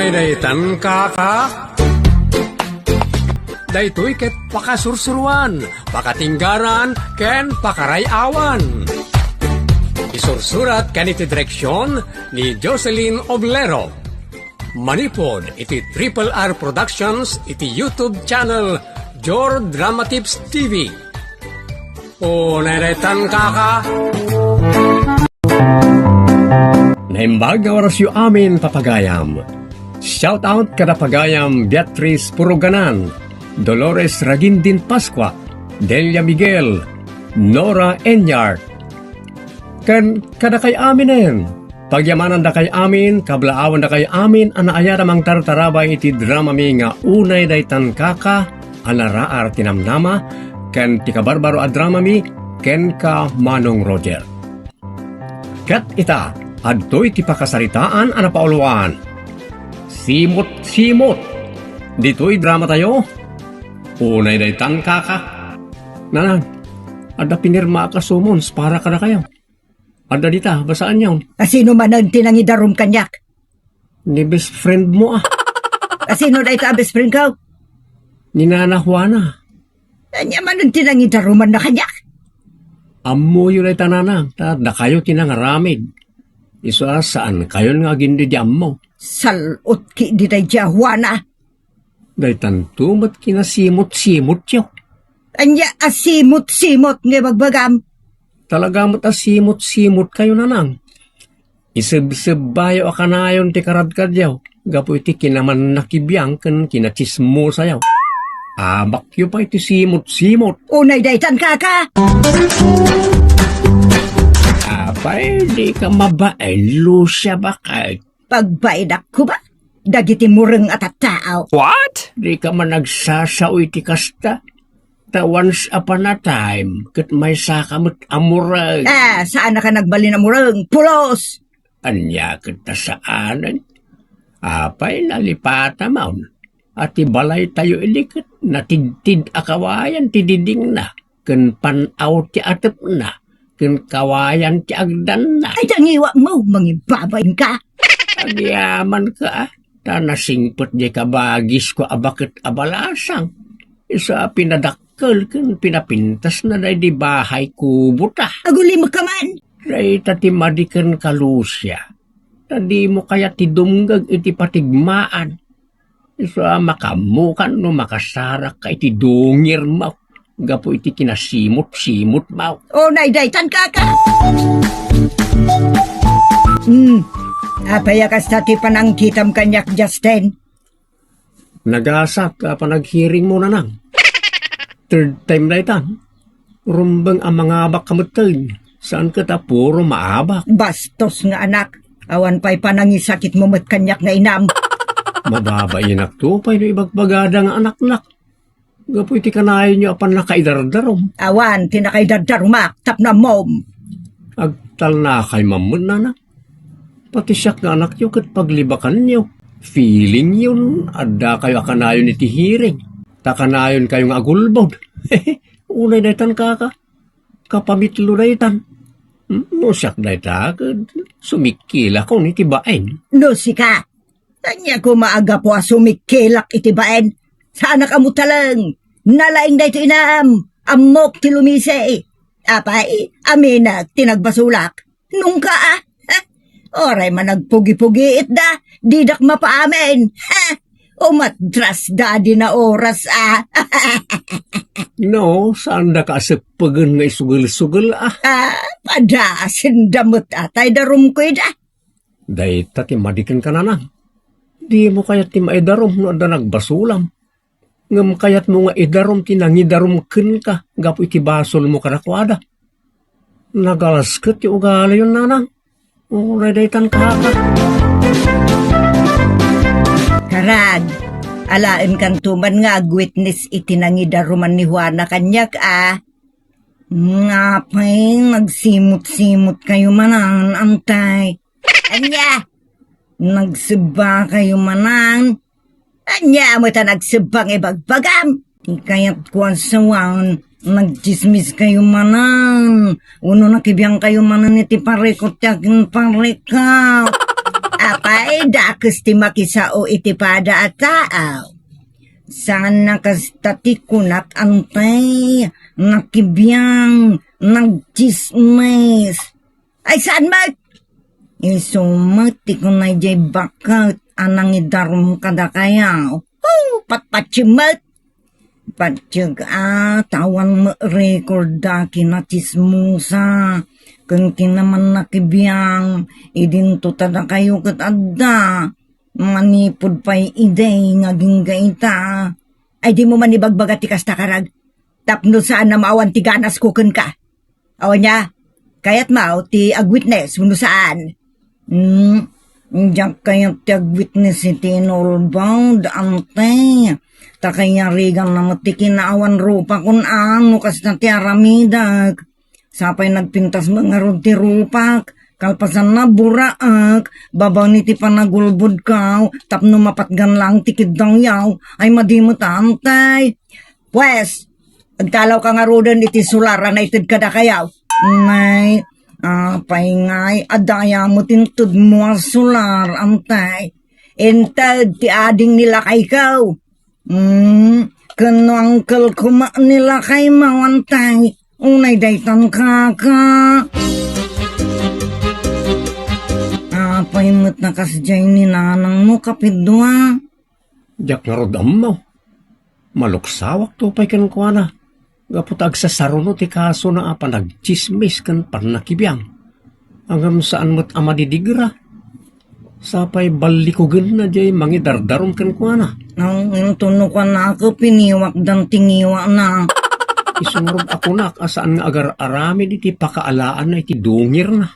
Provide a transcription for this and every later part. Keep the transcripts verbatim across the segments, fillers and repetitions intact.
Daytan kaka. Daytoy ket pakasursuruan, pakatinggaran, ken pakaray-awan. Isursurat ken iti direksion ni Jocelyn Oblero. Manipud iti Triple R Productions iti YouTube channel Jor Drama Tips T V. O, daytan kaka. Naimbag nga orasyo amin, papagayam. Shout out kada pagayam Beatrice Puruganan, Dolores Ragindin Pascua, Delia Miguel, Nora Enyart, ken kadakay aminen. Pagyamanandakay amin, kablaawandakay amin a naayat a mangtartarabay iti dramami nga Unay Daytan Kaka, a naraar ti namnama, ken ti kabarbaro a dramami, kenka Manong Roger. Ket ita, adtoy ti pakasaritaan a napauluan. Simot-simot. Ditoy dramatayo, Unay Daytan Kaka. Nanang, adda pinirmaak a summons para kadakayo. Adda dita, basaanyon. A sino manen ti nangidarum kaniak? Ni best friend mo, ah. A sino dayta a best friend ko? Ni Nana Juana. Ania manen ti nangidarumanna kaniak? Ammoyo dayta, nanang, ta dakayo ti nangaramid. Isu a, saankayon nga agin-, di ammo. Sal-ot ki di dayta a Juana. Daytanto met kinasimot-simotyo. Ania a simot-simot nga ibagbagam? Talaga met a simot-simotkayo, nanang. Isebsebbayo a kanayon ti karadkadyo gapu iti kinamannakibiang ken kinatsismosayo. Abakyo pay ti simot-simot. Unay daytan, kaka! Apay, dika mabain, Lucia, baket. Pagbainakko ba? Dagiti mureng a tattao. What? Dika man agsasao iti kasta. Ta once upon a time, ket maysaka met a mureng. Ah, saanaka nagbalin a mureng, pulos! Ania ket ta saanen? Apay, nalipatamaon a ti balaytayo idi ket natidtid a kawayan ti didingna, ken pan-aw ti atepna, ken kawayan ti agdanna. Ay, dangiwatmo, mangibabainka! Agyamanka, ah. Ta nasingpet diay kabagisko a baket a balasang. Isu a pinadakkel ken pinapintasna daydi bahay kubota. Agulimekka man! Dayta ti madi kenka, Lucia. Ta dimo kayat ti dumngeg iti patigmaan. Isu a makaammokan no makasarakka iti dungirmo gapu iti kinasimot-simotmo. Unay daytan, kaka! Hmm. Apay a kasta ti panangkitam kaniak, Justin? Nagasak a panaghearingmo, nanang. Third time daytan. Rumbeng a mangabakka metten. Saan ket a puro maabak. Bastos nga anak. Awan pay panangisakitmo met kaniak nga inam. Mababainakto pay no ibagbagada nga anaknak. Gapu iti kanayonyo a pannakaidardarum. Awan ti nakaidardarumak tapno ammom. Agtalnakay mammet, nana. Pati siak nga anakyo ket paglibakanyo. Feelingyon, addakayo a kanayon iti hearing. Ta kanayonkayo nga agulbod. Unay daytan, kaka. Kapamitlo daytan. Hmm, no siak dayta, ket sumikkilakon iti bain. No sika, ania koma a gapu a sumikkilak iti bain? Saanak a mutaleng. Nalaing daytoy inam. Ammok ti lumisi. Apay, aminek ti nagbasolak. Nungka, ah. Uray managpugi-pugiitda, didak mapaamen. Umatrasda di na oras, ah. No, saandaka a seppegen nga isugel-sugel, ah. Ah, padasenda met a tay darumko ida. Dayta ti madi kenka, nanang. Dimo kayat ti maidarum no adda nagbasolam. Ngem kayatmo nga idarum ti nangidarum kenka gapu iti basolmo kadakuada. Nagalasket ti ugaliyon, nanang. Uray daytan, kaka. Karad, alaenkanto man nga agwitness iti nangidaruman ni Juana kaniak, a. Apay, nagsimot-simotkayo manen, antay. Ania? Nagsebbakayo manen? Ania met a nagsebba nga ibagbagam? Ti kayatko a sawen, nagtsismiskayo manen, wenno nakibiangkayo manen iti parikut ti akinparikut. Apay, Dakes ti makisao iti pada a tao. Saan a kasta ti kunak, Antay, nakibiang, nagtsismis. Ay, saan met? Isu met ti kunay jay baket a nangidarum kadakayo. Hoo, patpatiem met! Patiek a, ta awan met record da kinatsismosa ken kinamannakibiang, idinto ta dakayo ket adda. Manipud pay idi nga agingga ita, ay dimo man ibagbaga ti kasta, karag, tapno saan a maawan ti ganasko kenka. Awan aya, kayatmo ti agwitness wenno saan? Hmm, diak kayat ti agwitness iti inulbod, Antay. Ta kayariganna met ti kinaawan rupakon a no kasta ti aramidek. Sapay nagpintas met ngarud ti rupak, kalpasanna, buraek, babaen iti panagulbodko tapno mapatgan laeng ti kiddawyo, ay madi met, Antay. Pues, agtalawka ngaruden iti solar a naited kadakayo. Nay, apay ngay, adda aya met intedmo a solar, Antay? Inted ti ading ni lakayko. Hmm, ken no uncle ko met ni lakaymo, Antay, unay daytan, kaka. Apay met a kasdiay ni nanangmo, kapidua? Diak ngarud ammo. Maluksawakto pay kenkuana, gapu ta agsasaruno ti kasona a panagtsismis ken pannakibiang. Ngem saan met a madidigra. Sapay ballikugenna jay mangidardarum kenkuana. Nang inton no kuanako, piniwakdan ti ngiwana. Isu ngarud a kunak a saan nga agar-aramid iti pakaalaanna iti dungirna.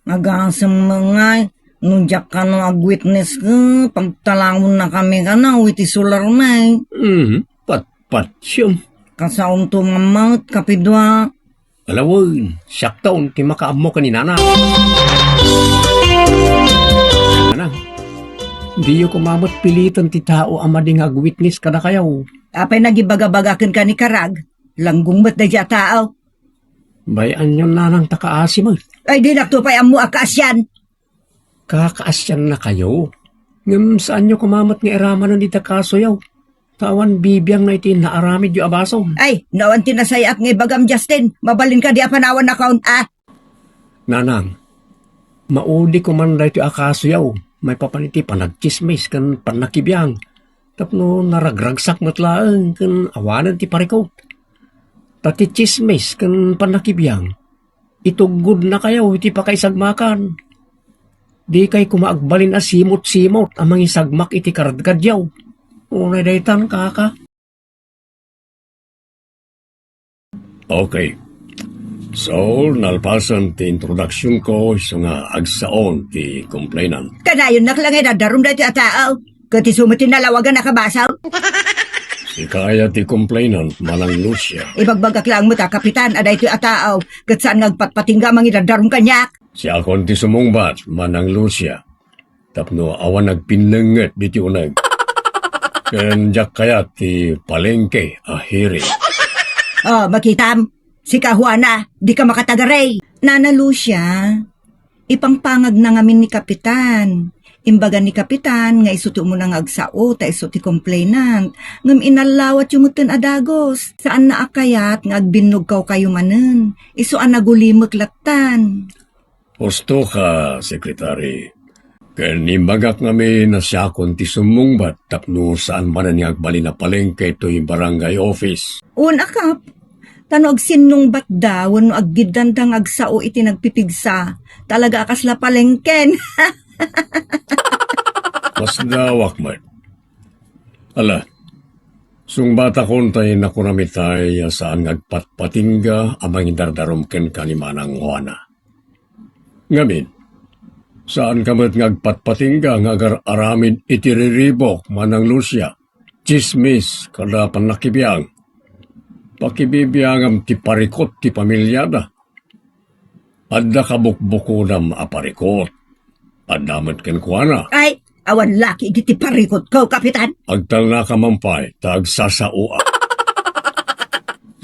Agasem ngay, no diak kano agwitness ket pagtalawennakami kano iti solar, may. Hmm, patpatiem. Kasaonto met, kapidua. Ala wen, siakton ti makaammo ken ni Nanang. Nanang, diyo koma met piliten ti tao a madi nga agwitness kadakayo. Apay nagibagabaga kenka ni karag? Langgong met daydiay a tao. Bay-anyon, Nanang, ta kaasi met. Ay, dinakto pay ammo a kaasian. Kakaasiannakayo. Ngem saanyo koma met nga iramanen dita kasoyo. Ta awan bibiangna iti naaramidyo a basol. Ay, no awan ti nasayaat nga ibagam, Justin, mabalin kadi a panawannakon, a? Nanang, maudi koman daytoy a kasoyo, maipapan iti panagtsismis ken pannakibiang, tapno naragragsak met laeng ken awanen ti parikut. Ta ti tsismis ken pannakibiang, ituggodnakayo iti pakaisagmakan. Dikay koma agbalin a simot-simot a mangisagmak iti karadkadyo. Unay daytan, kaka. Okay. So, nalpasen ti introduction ko, isu nga agsaon ti complainant. Kanayonnak la nga idardarum daytoy a tao. Ket isu met ti nalawagan a kabasol. Sika aya ti complainant, Manang Lucia? Ibagbagak laeng met a, Kapitan, a daytoy a tao ket saan nga agpatpatingga a mangidardarum kaniak. Siakon ti sumungbat, Manang Lucia, tapno awan agpinnengnget ditoy uneg. Ken diak kayat ti palengke a hearing. Oh, makitam, sika, Juana, dika makatagaray. Nana Lucia, ipangpangagna ngamin ni Kapitan. Imbaga ni Kapitan nga isu ti umuna nga agsao ta isu ti complainant. Ngem inallawatyo metten a dagus. Saanna a kayat nga agbinnogkawkayo manen. Isu a nagulimek lattan. Husto ka, Secretary. Ken imbagak ngamin a siakon ti sumungbat tapno saan manen nga agbalin a palengke toy barangay office. Wen a, Kap, ta no agsinnungbatda wenno agbiddanda nga agsao iti nagpipigsa, talaga a kasla palengken. Masdawak met. Ala, sungbatakon tay nakunam itay a saan nga agpatpatingga a mangidardarum kenka ni Manang Juana. Ngamin, saanka met nga agpatpatingga nga agar-aramid iti riribuk, Manang Lucia, tsismis, kada pannakibiang. Pakibibiangam ti parikut ti pamiliada. Adda kabukbukodam a parikut. Adda met kenkuana. Ay, awan laki diti parikutko, Kapitan. Agtalnaka man pay, ta agsasaoak.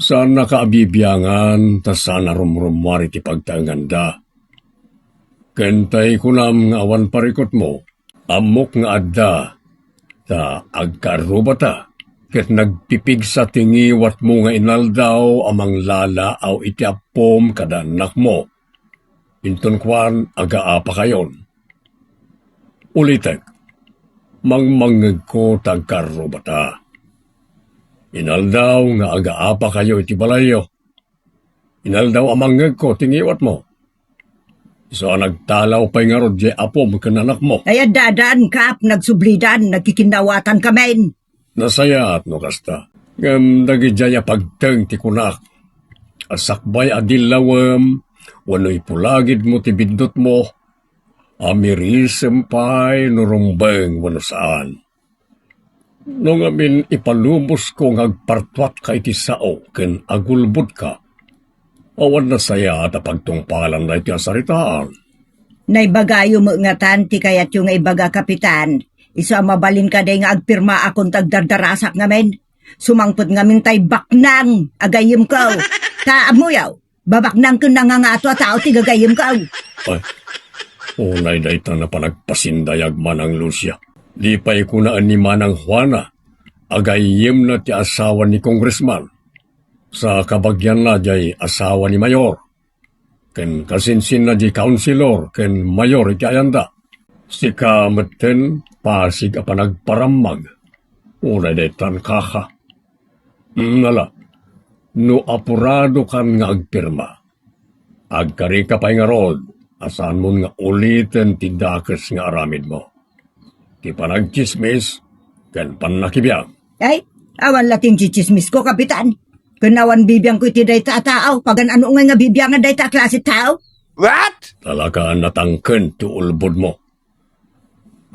Saannaka a bibiangan, ta saan a rumrummuar iti pagtaenganda. Ken tay kunam nga awan parikutmo, Ammok nga adda, ta agkarrubata, ket nagpipigsa ti ngiwatmo nga inaldaw a manglalaw iti appom kada annakmo. Inton kuan, agaapakayon. Ulitek, mangmangngegko ta agkarrubata. Inaldaw nga agaapakayo iti balayyo. Inaldaw a mangngegko ti ngiwatmo. Isu a nagtalaw pay ngarud diay appom ken annakmo. Ay, adda, addan, Kap, nagsublidan, nagkikinnawatankamin. Nasayaat no kasta. Ngem dagidiay a pagteng ti kunak, a sakbay a dillawem wenno ipulagidmo ti biddutmo, a mirisem pay no rumbeng wenno saan. No ngamin ipalubosko nga agpartuatka iti sao ken agulbodka, awan nasayaat a pagtungpalan daytoy a saritaan. Naibagayo met ngatan ti kayatyo nga ibaga, Kapitan. Isu a mabalin kadi nga agpirmaakon ta agdardarasak ngamin. Sumangpet ngamin tay baknang a gayyemko. Ta ammoyo, babaknang ken nangangato a tao ti gagayyemko. Ay, unay dayta a panagpasindayag, Manang Lucia. Di pay kunaen ni Manang Juana a gayyemna ti asawa ni Congressman. Sa kabagianna diay asawa ni Mayor. Ken kasinsinna diay kaunsilor ken mayor iti ayanda. Sika metten, pasig a panagparammag. Unay daytan, kaka. Mm, ala, no apuradokan nga agpirma, agkarika pay ngarud a saanmon nga uliten ti dakes nga aramidmo. Ti panagtsismis ken pannakibiag. Ay, awan la ti intsitsismisko, Kapitan. Ken awan bibiangko iti dayta a tao, pagan-ano ngay nga bibiangan dayta a klase a tao? What? Talaga a natangken ti ulbodmo.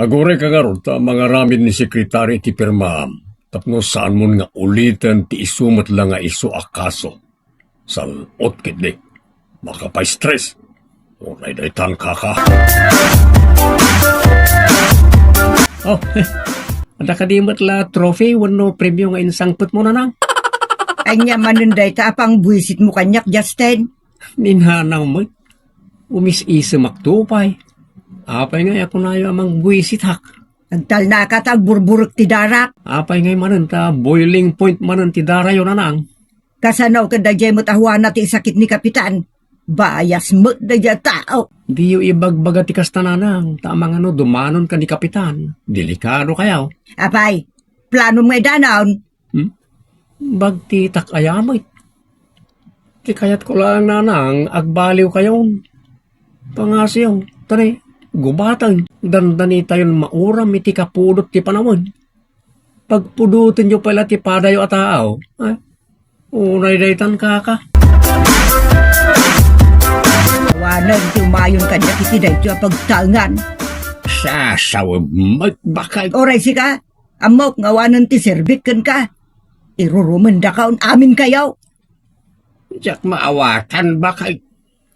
Aguray ka ngarud ta mangaramid ni sekretary iti pirmaam, tapno saanmon nga uliten ti isu met la nga isu a kaso. Sal-ot ketdi. Makapaistres. Unay daytan, kaka. Oh, adda kadi met la trophy wenno premio nga insangpetmo, Nanang? Ania manen dayta a pangbuisitmo kaniak, Justin? Ni Nanang met. Umis-isemakto pay. Apay ngay a kunayo a mangbuisitak? Agtalnaka ta agburburek ti darak. Apay ngay manen ta boiling point manen ti darayo, Nanang? Kasano ket daydiay met a Juana ti isakit ni Kapitan? Bias met daydiay a tao. Diyo ibagbaga ti kasta, Nanang, ta amangan no dumanonka ni Kapitan. Delikadokayo. Apay, planom nga idanon? Hmm? Bagtitak aya met. Ti kayatko laeng, Nanang, agbaliwkayon. Pangasiyo, tani, gubaten, dandanitayon mauram iti kapudot ti panawen. Pagpudotenyo pay la ti padayo a tao, eh? Unay daytan, kaka. Awanen ti umayon kaniak iti daytoy a pagtaengan. Sasaweb met, baket. Uray sika, ammok nga awanen ti serbik kenka. Irurumendakaon aminkayo. Diak maawatan, baket.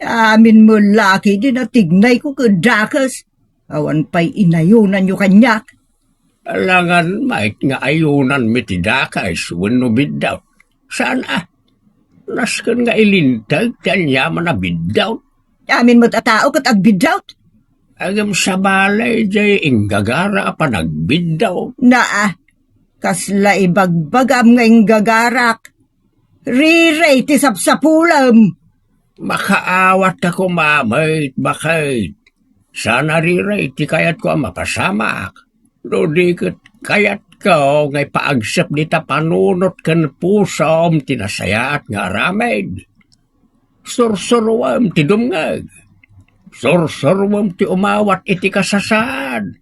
Amin met la ketdi natignayko ket dakes. Awan pay inayonanyo kaniak. Alangan met nga ayonanmi ti dakes wenno biddawt. Saan a? Nasken nga ilinteg ti aniaman a biddawt. Amin met a tao ket agbiddawt. Ngem sabali diay inggagara a panagbiddawt. Naa, kasla ibagbagam nga inggagarak. Riray ti sapsapulem. Makaawatka koma met, baket. Saan a riray ti kayatko a mapasamak. No di ket kayatko nga ipaagsep dita panunot ken pusom ti nasayaat nga aramid. Sursuruem ti dumngeg. Sursuruem ti umawat iti kasasaan.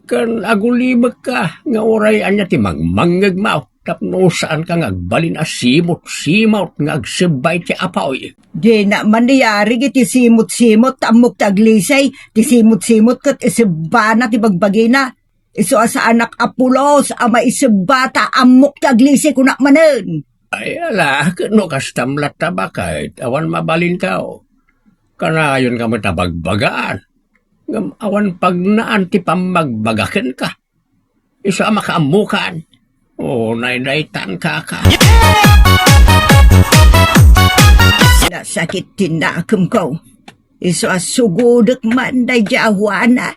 Ken agulibekka nga uray ania ti mangmangngegmo tapno saanka nga agbalin a simut-simut nga agsebba iti apuy. Dina man iyarig iti simut-simut ta ammok ti aglisi, ti simut-simut ket isebbana ti bagbagina. Isu a saanak a pulos a maisebba ta ammok ti aglisi, kunak manen. Ay, ala, ket no kastam latta, baket, awan mabalinko. Kanayonka met a bagbagaan. Ngem awan pagnaan ti pammagbaga kenka. Isu a makaammokan. Unay daytan, kaka. Nasakit ti nakemko. Isu a sugodek man daydiay a Juana.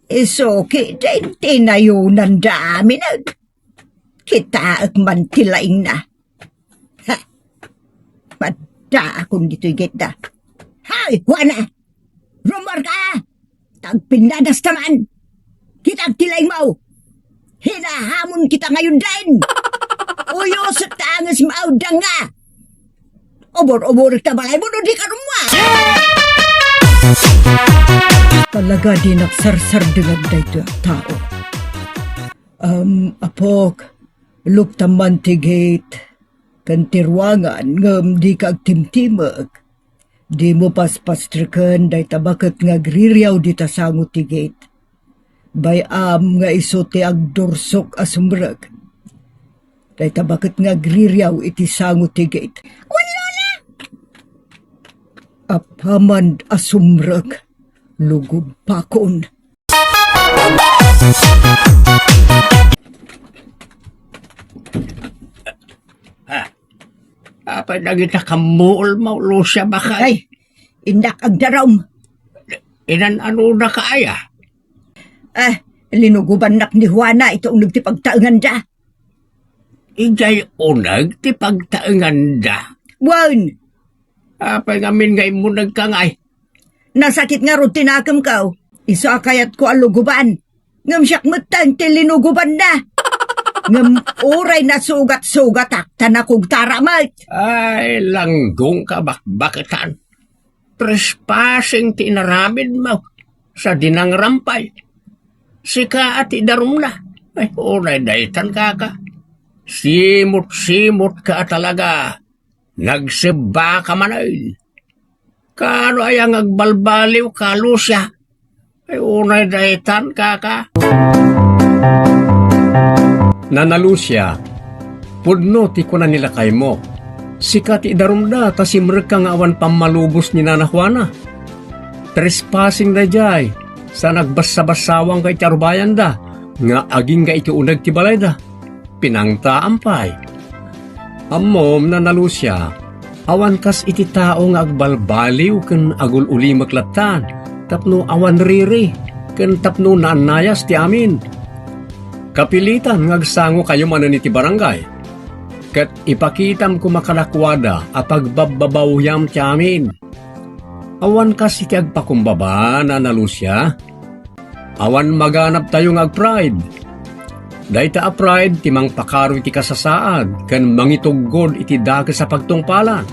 Isu ketdin ti inayonanda amin. Kitaek man ti laingna. Ha! Maddaakon ditoy gate da. Hay, Juana! Rummuarka! Tagpinnadas ka man! Kitaek ti laingmo! Hinahamon kita ngayon din! Uyosek ta angesmo, danga! Ubor-uborek ta balaymo no di ka rummuar! Talaga di nagsarsardengag daytoy a tao. Um, apok, luptam man ti gate ken ti ruangan ngem dika agtimtimek. Dimo paspastreken dayta baket nga agririaw dita sango ti gate. Bay-am nga isu ti agdursok a sumrek. Dayta baket nga agririaw iti sango ti gate. Wen, Lola! Apaman a sumrek, lugobakon. Ha? Apay dagita kammuol mo, Lucia, bakay? Ay, innak agdarum. Inan-anodaka aya? Eh, linugobannak ni Juana iti uneg ti pagtaenganda. Idiay uneg ti pagtaenganda? Wen. Apay ngamin nga immunegka ngay? Nasakit ngarud ti nakemko. Isu a kayatko a lugoban. Ngem siak metten ti linugobanna. Ngem uray nasugat-sugatak ta nakugtara met. Ay, langgongka bakbaketan. Trespassing ti inaramidmo. Sa dinangrampay. Sika a ti darumna. Ay, unay daytan, kaka. Simot-simot ka talaga. Nagsebba ka manen. Kaano aya nga agbalbaliw ka, Lucia? Ay, unay daytan, kaka. Nana Lucia, pudno ti kuna ni lakaymo. Sika ti idarumda ta simrekka nga awan pammalubos ni Nana Juana. Trespassing daydiay, sa nagbassabassawanka iti arubayanda nga agingga iti uneg ti balayda. Pinangtaam pay. Ammom, Nana Lucia, awan kas iti tao nga agbalbaliw ken agul-ulimek lattan tapno awan riri ken tapno naannayas ti amin. Kapilitan nga agsangokayo manen iti barangay, ket ipakitam koma kadakuada a pagbabbabawyam ti amin. Awan kas iti agpakumbaba, Nana Lucia. Awan maganabtayo nga agpride. Dayta a pride ti mangpakaro iti kasasaad ken mangituggod iti dakes a pagtungpalan.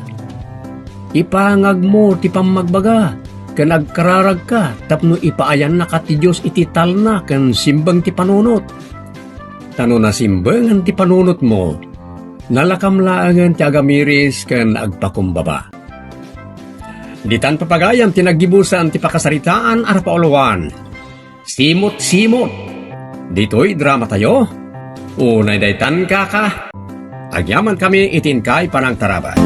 Ipangagmo ti pammagbaga ken agkararagka tapno ipaayannaka ti Dios iti talna ken simbeng ti panunot. Ta no nasimbengan ti panunotmo, nalakam laengen ti agamiris ken agpakumbaba. Ditan papagayam ti naggibusan ti pakasaritaan a napauluan. Simot-simot. Ditoy dramatayo. Unay daytan, kaka. Agyamankami iti inkay panangtarabay.